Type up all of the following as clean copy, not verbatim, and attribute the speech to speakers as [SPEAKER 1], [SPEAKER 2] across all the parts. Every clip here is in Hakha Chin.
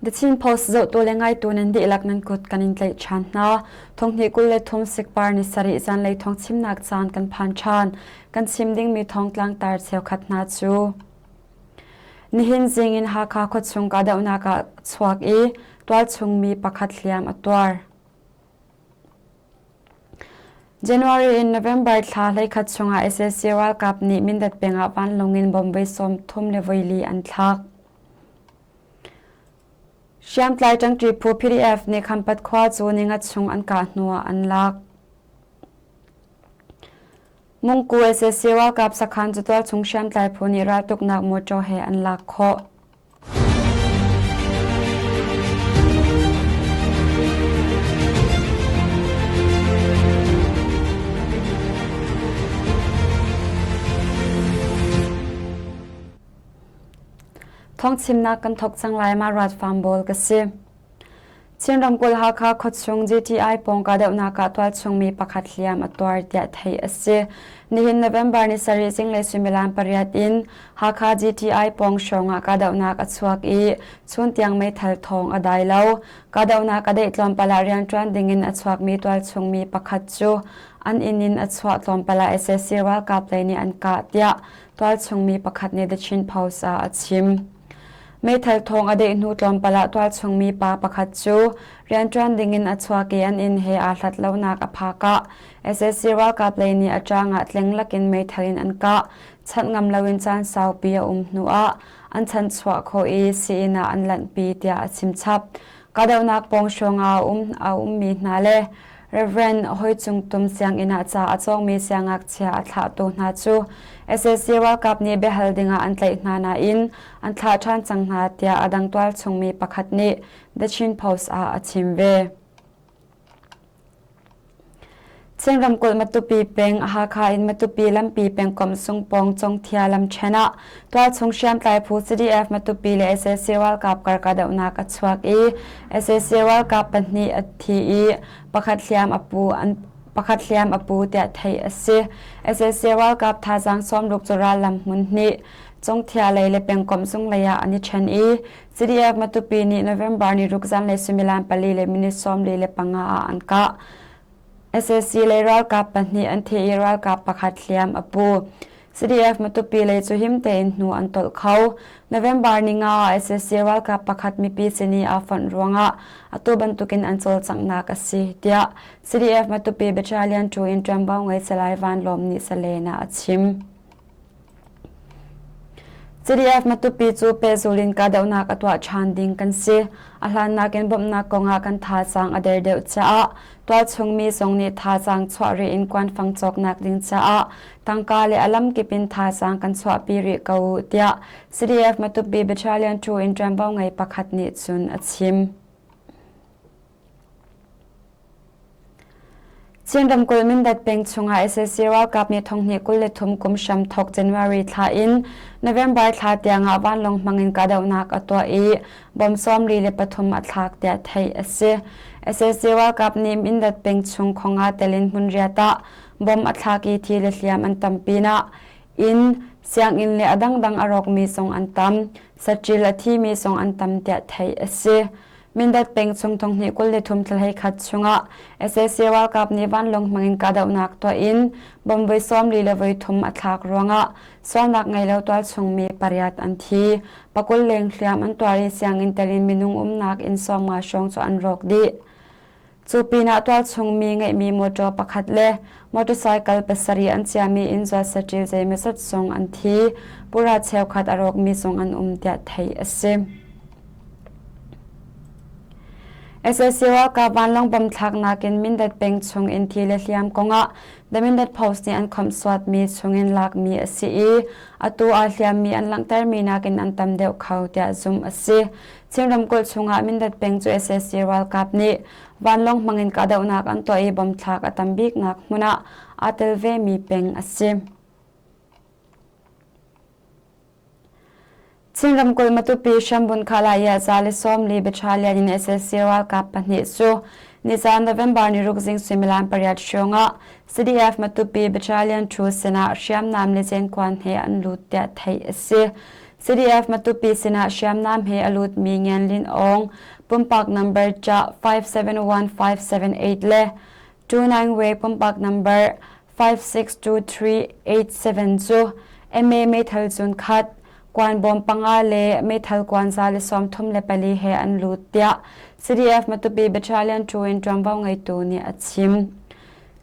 [SPEAKER 1] The Chin Post zohtu le ngaitu nan dihlak nan kut kan in tlaih ṭhan hna. Thonghnih 23 sikpar ni sarih zanlei thawng chimnak caan kan phan ṭhan. Kan chim dingmi thawngtlang tar cheukhat hna cu Nihin zing in Hakha khuachung kahdohnak ah chuak i tualchung mi pakhat hliam a tuar. January in November thla hleikhat chungah sac ralkap nih Mindat peng ah vanlawng in bomb voi 34 an thlak. Hriamtlai ṭangṭi phu PDF nih Khampat khua cu ninga chung an kah hnuah an lak. Mungku sac ralkap sakhan cu tualchung hriamtlai phu nih raltuknak mawṭaw he an lak khawh. Thawngchimnak kan thawk cang lai ma Rat Farm Bawl ka si. Chin ramkulh Hakha khuachung GTI pawng kahdohnak ah tualchung mi pakhat hliam a tuar tiah theih a si. Nihin November ni sarih zinglei suimilam pariat in Hakha GTI pawng hrawng ah kahdohnak a chuak i chun tiang meithal thawng a dai lo. Kahdohnak a daih tlawmpal ah rianṭuan dingin a chuakmi tualchung mi pakhat cu an inn in a chuah tlawmpal ah sac ralkap lei nih an kah tiah tualchung mi pakhat nih The Chin Post ah a chim. Meithal thawng a deh hnu tlawmpal ah tualchung mi pa pakhat cu rianṭuan dingin a chuak i an inn he aa hlat lonak a phak ah sac ralkap lei nih a ṭang ah tleng lakin meithal in an kah. Chanh ngam loin caan saupi a um hnu ah an chanhchuah khawh i sii-inn ah an lanhpi tiah a chim chap. Kahdohnak pawng hrawng ah a ummi hna le Rev. Hoi Cung Tum sianginn ah ca a cawngmi siangngakchia a thlahtu hna cu sac ralkap nih biahal dingah an tlaih hna nain an thlah ṭhan cang hna tiah a dang tualchungmi pakhat nih The Chin Post ah a chim ve. Chin ramkulh Matupi peng Hakha in Matupi lampi pengkomh Sungpawng Congthia lamṭhen ah tualchung hriamtlai phu CDF Matupi le sac ralkap kar kahdohnak a chuak i sac ralkap pahnih a thi i pakhat hliam a pu an pakhat hliam a pu tiah theih a si. Sac ralkap thazaang sawmruk cu rallam hmun hnih Congthia lei le pengkomh zung lei ah an i ṭhen i CDF Matupi nih November ni ruk zanlei suimilam pali le minute 45 ah an kah. Sac lei ralkap pahnih an thi i ralkap pakhat hliam a pu. CDF Matupi lei cu him tein hnu an tolh kho. November ni nga ah sac ralkap pakhat mipi sin i aa fonh ruangah atu bantukin an cawlcanghnak a si, tiah CDF Matupi Battalion 2 in ṭuanvo ngei Salai Van Lawm nih Salen ah a chim. CDF Matupi cu pehzul in kahdohnak a tuah ṭhan ding kan si. A hlannak in bawmhnak kongah kan thazaang a der deuh caah tualchung mi zong nih thazaang chuah rih in kuanfang cawknak ding caah tangka le a lamkip in thazaang kan chuahpi rih ko u tiah CDF Matupi Battalion 2 in ṭuanvo ngei pakhat nih cun a chim. Chin ramkulh Mindat peng chungah sac ralkap nih thonghnih 23 kum hramthawk January thla in November thla tiangah vanlawng hmangin kahdohnak a tuah i bomb 43 a thlak tiah theih a si. Sac ralkap nih Mindat peng chung khonga telin hmunriat ah bomb a thlak i thi le hliam an tam pinah inn, sianginn le a dangdang a rawkmi zong an tam. Saṭil a thimi zong an tam tiah theih a si. Mindat peng chung thonghnih 23 thlahlei khat chungah sac ralkap nih vanlawng hmangin kahdohnak tuah in bomb voi sawm li le voi thum a thlak ruangah sualnak ngei lo tualchung mi pariat an thi. Pakul leng hliam an tuar i sianginn tel in minung umnak inn 50 hrawng cu an rawk dih. Cu pinah tualchung mi ngeihmi motor pakhat le motorcycle pasarih an ciami inn zuat saṭil zeimawzat zong an thi. Pura cheukhat a rawkmi zong an um tiah theih a si. Sac ralkap vanlawng bom thlaknak in Mindat peng chung in thi le hliam kongah The Mindat Post nih an khawmhsuatmi chungin lakmi a si i atu aa hliammi an langhtermi nakin an tam deuh kho tiah zumh a si. Chin ramkulh chungah Mindat peng cu sac ralkap nih vanlawng hmangin kahdohnak an tuah i bom thlak a tam biknak hmun ah aa tel vemi peng a si. Chin ramkulh Matupi Hrambun Khalaya 140 Battalion in sac ralkap pahnih cu nizaan November ni ruk zing suimilam pariat hrawng ah CDF Matupi Battalion 2 sinah hriamnam le cenkuan he an lut tiah theih a si. CDF Matupi sinah hriamnam he a lutmi Ngian Lin Aung pumpak number ca 571578 le 29 Way pumpak number 562387 cu MA meithal cun khat kuan bawm panga le meithal kuan 134 he an lut tiah CDF Matupi Battalion 2 in ṭuanvo ngeitu nih a chim.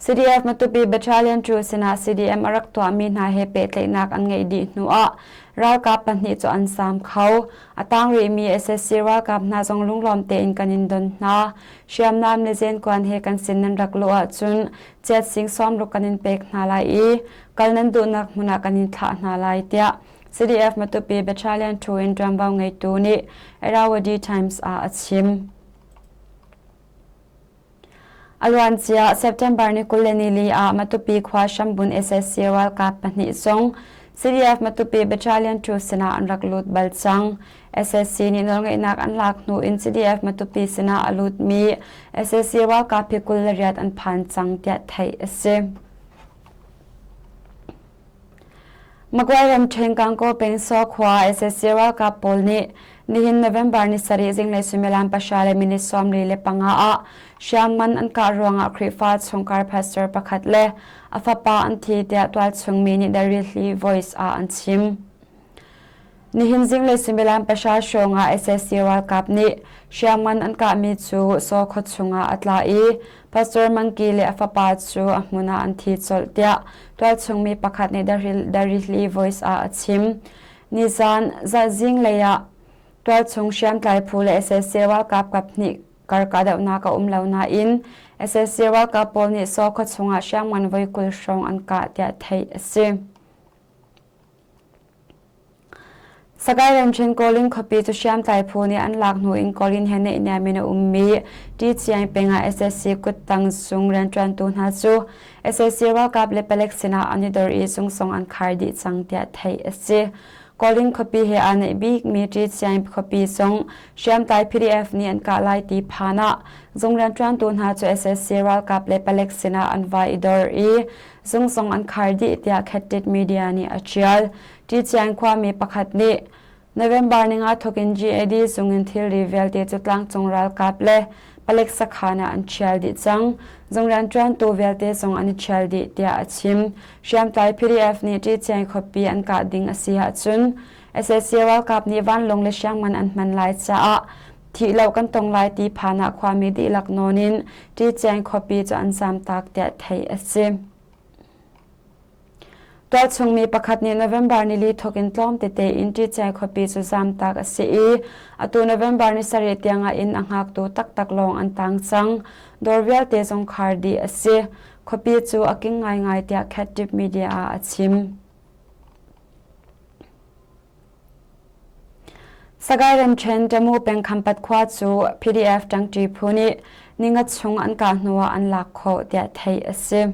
[SPEAKER 1] CDF Matupi Battalion 2 sinah CDM a rak tuahmi hna he pehtlaihnak an ngeih dih hnuah ralkap pahnih cu an saam kho. A tang rihmi SSC ralkap hna zong lunglawm tein kan in don hna. Hriamnam le zenkuan he kan sin nan rak luh ahcun chiat sing sawmruk kan in pek hna lai i kal nan duhnak hmun ah kan in thlah hna lai tiah CDF Matupi Battalion 2 in ṭuanvo ngeitu nih Irrawaddy Times ah a chim. A luancia September ni 24 ah Matupi khua hrambun SSC ralkap pahnih zong CDF Matupi Battalion 2 sinah an rak lut bal cang. SSC nih nawlngeihnak an lak hnu in CDF Matupi sinah a lutmi SSC ralkap hi 28 an phan cang tiah theih a si. Magway ramṭhen Gangaw peng Saw khua SSC ralkap pawl nih nihin November ni sarih zinglei suimilam pahra le minute 45 ah hriamngan an kah ruangah Khrihfa chungkhar pastor pakhat le a fapa an thi tiah tualchung mi nih The Rihli Voice ah an chim. Nihin zinglei suimilam pahra hrawng ah SSC ralkap nih hriamngan an kahmi cu Saw khua chungah a tla i Pastor Mangki le a fapa cu a hmun ah an thi colh tiah tualchung mi pakhat nih The Rihli Voice ah a chim. Nizan zinglei ah tualchung hriamtlai phu le SSC ralkap kaphnih kar kahdohnak a um lo nain SSC ralkap pawl nih Saw khua chungah hriamngan voi 20 hrawng an kah tiah theih a si. Sagaing ramṭhen Kawlin khuapi cu hriamtlai phu nih an lak hnu in Kawlin he naihniam in a ummi Ṭichiang peng ah SSC kuttang zung rianṭuantu hna cu SSC ralkap le palek sinah an i dor i zungsong an khar dih cang tiah theih a si. Kawlin khuapi he aa naih bikmi Ṭichiang khuapi zong hriamtlai PDF nih an kah lai ti phan ah zung rianṭuantu hna cu SSC ralkap le palek sinah an vai i dor i Zung zong an khar dih tiah Khettit Media nih a ṭial. Ṭichian khuami pakhat nih November ninga thawk in GAD zung in thilri vialte cu tlangcung ralkap le palek sakhan ah an ṭhial dih cang. Zung rianṭuantu vialte zong an i ṭhial dih tiah a chim. Hriamtlai PDF nih Ṭichian khuapi an kah ding a si ahcun SAC ralkap nih vanlawng le hriamngan an hman lai caah thih lo kan tong lai ti phan ah khuami dihlak nawn in Ṭichian khuapi cu an zamtak tiah theih a si. Tualchung mi pakhat nih November nili thawk in tlawm tete in Ṭichian khuapi cu zamtak a si i atu November ni sarih tiangah inn a hngaktu taktak lawng an tang cang. Dawr vialte zong khar dih a si. Khuapi cu a king ngaingai tiah Khattip Media ah a chim. Sagaing ramṭhen Tamu peng Khampat khua cu PDF ṭangṭi phu nih ninga chung an kah hnuah an lak khawh tiah theih a si.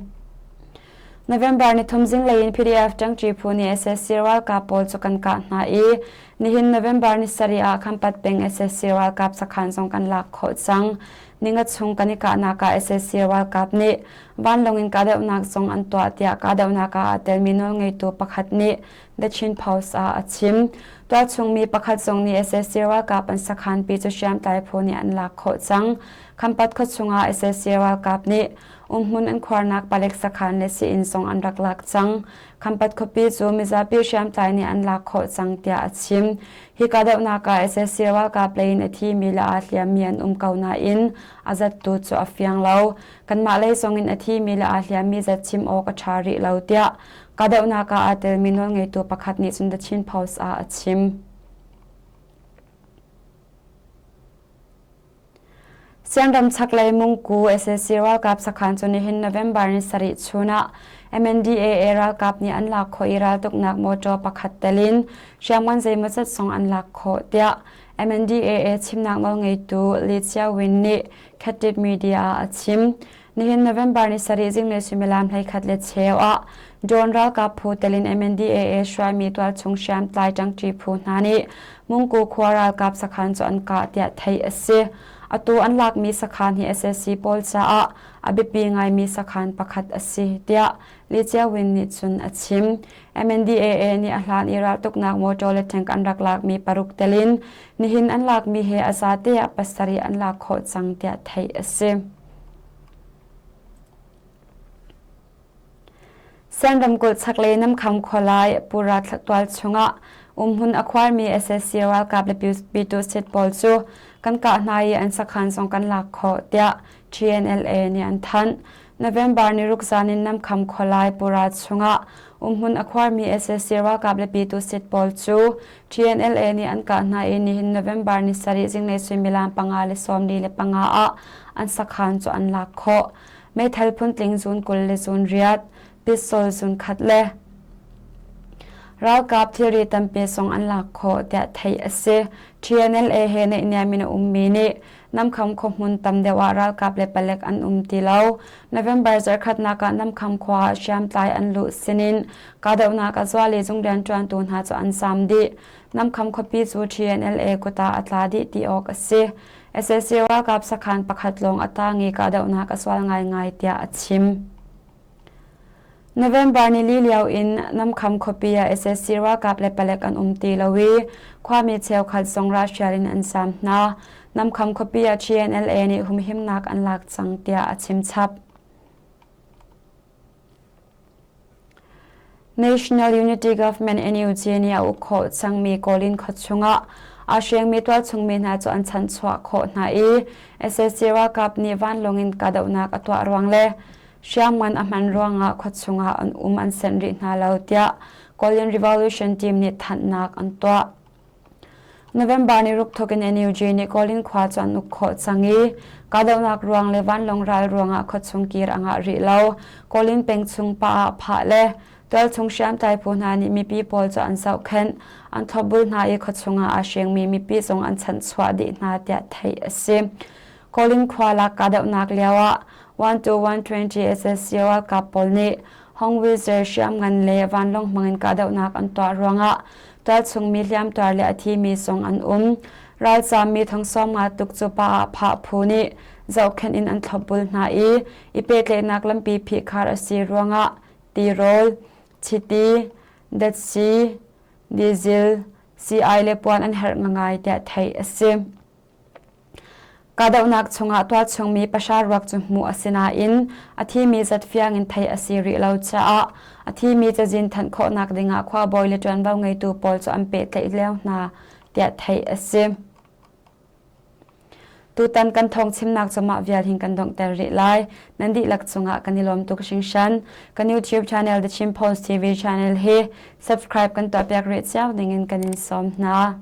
[SPEAKER 1] November nithum zinglei in PDF ṭangṭi phu nih SSC ralkap pawl cu kan kah hna i nihin November ni sarih ah Khampat peng SSC ralkap sakhan zong kan lak khawh cang. Ninga chung kan i kahnak ah SSC ralkap nih vanlawng in kahdohnak zong an tuah tiah kahdohnak ah aa telmi nawlngeitu pakhat nih The Chin Post ah a chim. Tualchung mi pakhat zong nih SSC ralkap an sakhan pi cu hriamtlai phu nih an lak khawh cang. Khampat khuachung ah SSC ralkap nih umhmun an khuarnak palek sakhan le sii-inn zong an rak lak cang. Khampat khuapi cu mizapi hriamtlai nih an lak khawh cang tiah a chim. Hi kahdohnak ah SSC ralkap lei in a thimi le aa hliammi an um ko nain a zattu cu a fiang lo. Kanmah lei zong in a thimi le aa hliammi zat chim awk a ṭha rih lo tiah Kahdohnak ah aa telmi nawlngeitu pakhat nih cun The Chin Post ah a chim. Sianram chaklei Mungku SAC ralkap sakhan cu nihin November ni sarih chun ah MNDAA ralkap nih an lak khawh i raltuknak motor pakhat tel in hriamngan zeimawzat zong an lak khawh tiah MNDAA chimnak nawlngeitu Li Chia Win nih Khatit Media ah a chim. Nihin November ni sarih zinglei suimilam 11 le cheu ah Drone ralkap phu tel in MNDAA hruaimi tualchung hriamtlai ṭangṭi phu hna nih Mungku khua ralkap sakhan cu an kah tiah theih a si. Atu an lakmi sakhan hi sac pawl caah a biapi ngaimi sakhan pakhat a si, tiah Li Chiawin nih cun a chim. MNDAA nih a hlan i raltuknak motor le tank an rak lakmi paruk tel in nihin an lakmi he a zate ah pasarih an lak khawh cang tiah theih a si. Shan ramkulh chaklei Namkham khualai Pura tual chungah umhmun a khuarmi sac ralkap le Pyitusit pawl cu kan kah hna i an sakhan zong kan lak khawh tiah TNLA nih an thanh. November ni ruk zan in Namkham khualai Pura chungah umhmun a khuarmi sac ralkap le Pyitusit pawl cu TNLA nih an kah hna i nihin November ni sarih zinglei suimilam panga le 45 ah an sakhan cu an lak khawh. Meithal phuntling zun 20 le zun riat, pistol zun khat le ralkap thilri tampi zong an lak khawh tiah theih a si. TNLA he naihniam in a ummi nih Namkham khuahmun tam deuh ah ralkap le palek an um ti lo. November zarhkhatnak ah Namkham khua ah hriamtlai an luh sinin kahdohnak a zual i zung rianṭuantu hna cu an zaam dih. Namkham khuapi cu TNLA kut ah a tla dih ti awk a si. Sac ralkap sakhan pakhat lawng a tang i kahdohnak a sual ngaingai tiah a chim. November nili lio in Namkham khuapi ah sac ralkap le palek an um ti lo i khuami cheukhat zong ralhrial in an zaam hna. Namkham khuapi ah TNLA nih humhimnak an lak cang tiah a chim chap. National Unity Government NUG nih a uk khawh cangmi Kawlin khua chungah aa hrengmi tualchungmi hna cu an chanchuah khawh hna i sac ralkap nih vanlawng in kahdohnak a tuah ruang le hriamngan a hman ruangah khua chungah an um an senh rih hna lo tiah Kawlin Revolution Team nih thanhnak an tuah. November ni ruk thawk in NUG nih Kawlin khua cu an uk khawh cang i kahdohnak ruang le vanlawng ral ruangah khuachung kir a ngah rih lo. Kawlin peng chung pa ah phah le tualchung hriamtlai phu hna nih mipi pawl cu an zohkhenh, an thlopbul hna i khuachung ah aa hrengmi mipi zong an chanhchuah dih hna tiah theih a si. Kawlin khua lak kahdohnak lio ah 1 to 120 SSC ralkap pawl nih Hongwilzer hriamngan le vanlawng hmangin kahdohnak an tuah ruangah tualchungmi hliamtuar le a thimi zong an um. Ralzaammi thongsawm nga tuk cu pa ah phah phu nih zohkhenh in an thlopbul hna i i pehtlaihnak lampi phihkhar a si ruangah tirawl, chiti, datsi, diesel, sii le puan an herh ngangai tiah theih a si. Kahdohnak chungah tualchungmi pahra ruak cu hmuh a si nain a thimi zat fiang in theih a si rih lo caah a thimi cazin thanh khawhnak dingah khuabawi le ṭuanvo ngeitu pawl cu an pehtlaih lio hna tiah theih a si. Tutan kan thawngchimnak cu mah vial hin kan donghter rih lai. Nan dihlak cungah kan i lawm tuk hringhran. Kan YouTube channel The Chin Post TV channel hi subscribe kan tuahpiak rih cio dingin kan in sawm hna.